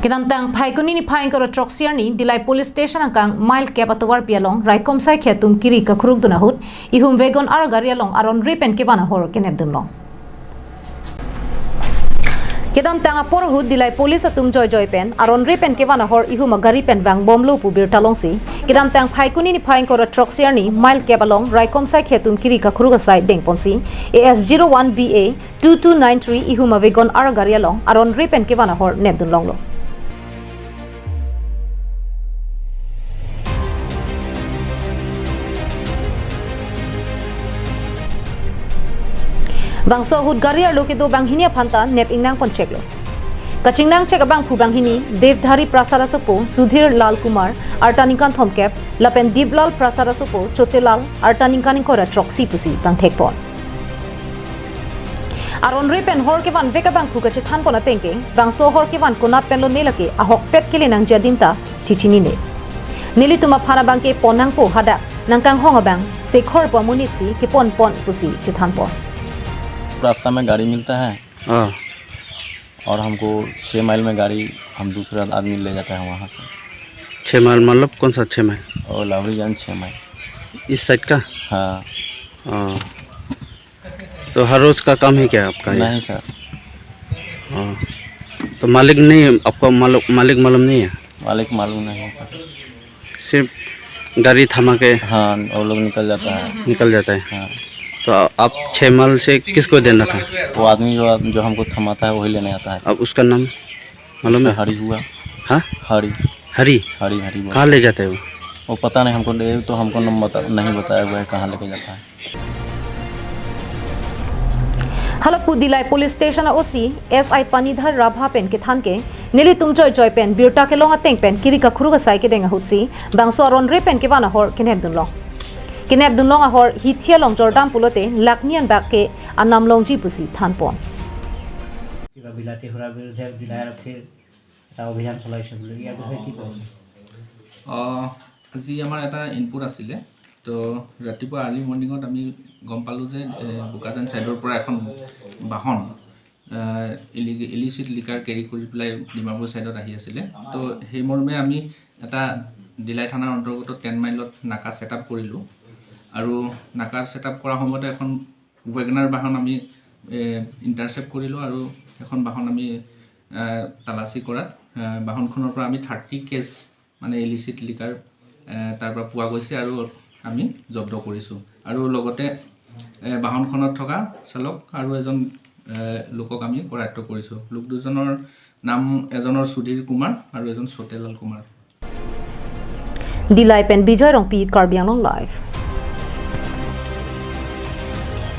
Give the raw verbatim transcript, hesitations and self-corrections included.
Kedamtang Phaikuni niphai ingkoi ra throksi arni Dillai Police Station angkang mile kep atovarpi along raikom saikhi atum kiri kakrukdun ahut ihum WagonR gari along aron re pen kevan ahor kenepdunlong. Kedamtang apor ahut Dillai Police atum joijoi pen aron re pen kevan ahor ihum agari pen vangbomlo pu birta longsi kedamtang Phaikuni niphai ingkoi ra throksi arni mile kep along raikom saikhi atum kiri kakruk asai dengponsi A S zero one B A two two nine three ihum a WagonR gari along aron re pen kevan ahor nepdunlonglo. Bangso ahut gari arlo kedo banghini aphanta nep ingnang poncheklo. Kachingnangchek abangphu banghini Devdhari Prasad asopo Sudhir Lal Kumar, arta ningkan thomkep, lapen Diplal Prasad asopo Chotelal, arta ningkan ingkoi ra throksi pusi bangthekpon. Aron re pen hor kevanvek abangphu kachethanpon atengke, bangso hor kevan konat pen lone lake ahokpet kelenangji adim ta chechinine. Nelitum aphan abangke ponnangpo, hadak nangkanghong abang Sekhor pu amonit si keponpon pusi chethanpon. रास्ता में गाड़ी मिलता है हाँ और हमको छः माइल में गाड़ी हम दूसरा आदमी ले जाता है वहाँ से। छः माइल मतलब कौन सा छः माइल? और लावरीगंज छः माइल। इस साइड का? हाँ। हाँ। तो हर रोज का काम है क्या आपका ये? नहीं सर, हाँ। तो मालिक नहीं, आपको मालूम, मालिक मालूम नहीं है? मालिक मालूम नहीं है सर। सिर्फ गाड़ी थमा के हाँ, वो लोग निकल जाता है। निकल जाता है। हाँ। तो आप छः माइल से किसको देना था? वो आदमी जो जो हमको थमाता है वही लेने आता है। अब उसका नाम मालूम है? हरी हुआ। हाँ, हरी। हरी। हरी हरी बोल। कहाँ ले जाते हैं वो? वो पता नहीं हमको, ये तो हमको नंबर बता, नहीं बताया हुआ है कहाँ लेके जाता है। Hala pu Dillai Police Station a O C S I Panidhar Rabha pen kethanke, nelitum joijoi pen birta kelong ateng pen kiri kakruk asai kedeng ahutsi bangso aron re pen kevan ahor kenepdunlong. Kenepdunlong ahor hithi along jordam pulote lakh ni anbak ke anam longji pusi thanpon. কিবা বিলাতী সুৰাৰ বিৰুদ্ধে দিলাই আৰক্ষীৰ এটা অভিযান চলাইছে বুলি ইয়াৰ বিষয়ে কি ক'ব? আহ, আজি আমাৰ এটা ইনপুট আছিলে। তো ৰাতিপুৱা আৰ্লি মৰ্ণিঙত আমি গম পালোঁ যে এ, বোকাজান ছাইডৰ পৰা এখন বাহন ইলিচিট লিকাৰ কেৰি কৰি পেলাই ডিমাপুৰ ছাইডত আহি আছিলে। তো সেই মৰ্মে আমি এটা ডিলাই থানাৰ অন্তৰ্গত টেন মাইলত নাকা ছেট আপ কৰিলোঁ। আৰু নাকা ছেট আপ কৰা সময়তে এখন ৱেগনাৰ বাহন আমি ইণ্টাৰচেপ্ট কৰিলোঁ আৰু এখন বাহন আমি এ, তালাচী কৰাত এ, বাহনখনৰ পৰা আমি থাৰ্টি কেজ মানে ইলিচিট লিকাৰ এ, তাৰ পৰা পোৱা গৈছে আৰু আমি জব্দ কৰিছোঁ। আৰু লগতে এ, বাহনখনত থকা চালক আৰু এজন এ, লোকক আমি কৰায়ত্ব কৰিছোঁ। লোক দুজনৰ নাম এজনৰ সুধীৰ কুমাৰ আৰু এজন সত্যলাল কুমাৰ। Dillai pen Bijoy Rongpi, Karbi Anglong Live.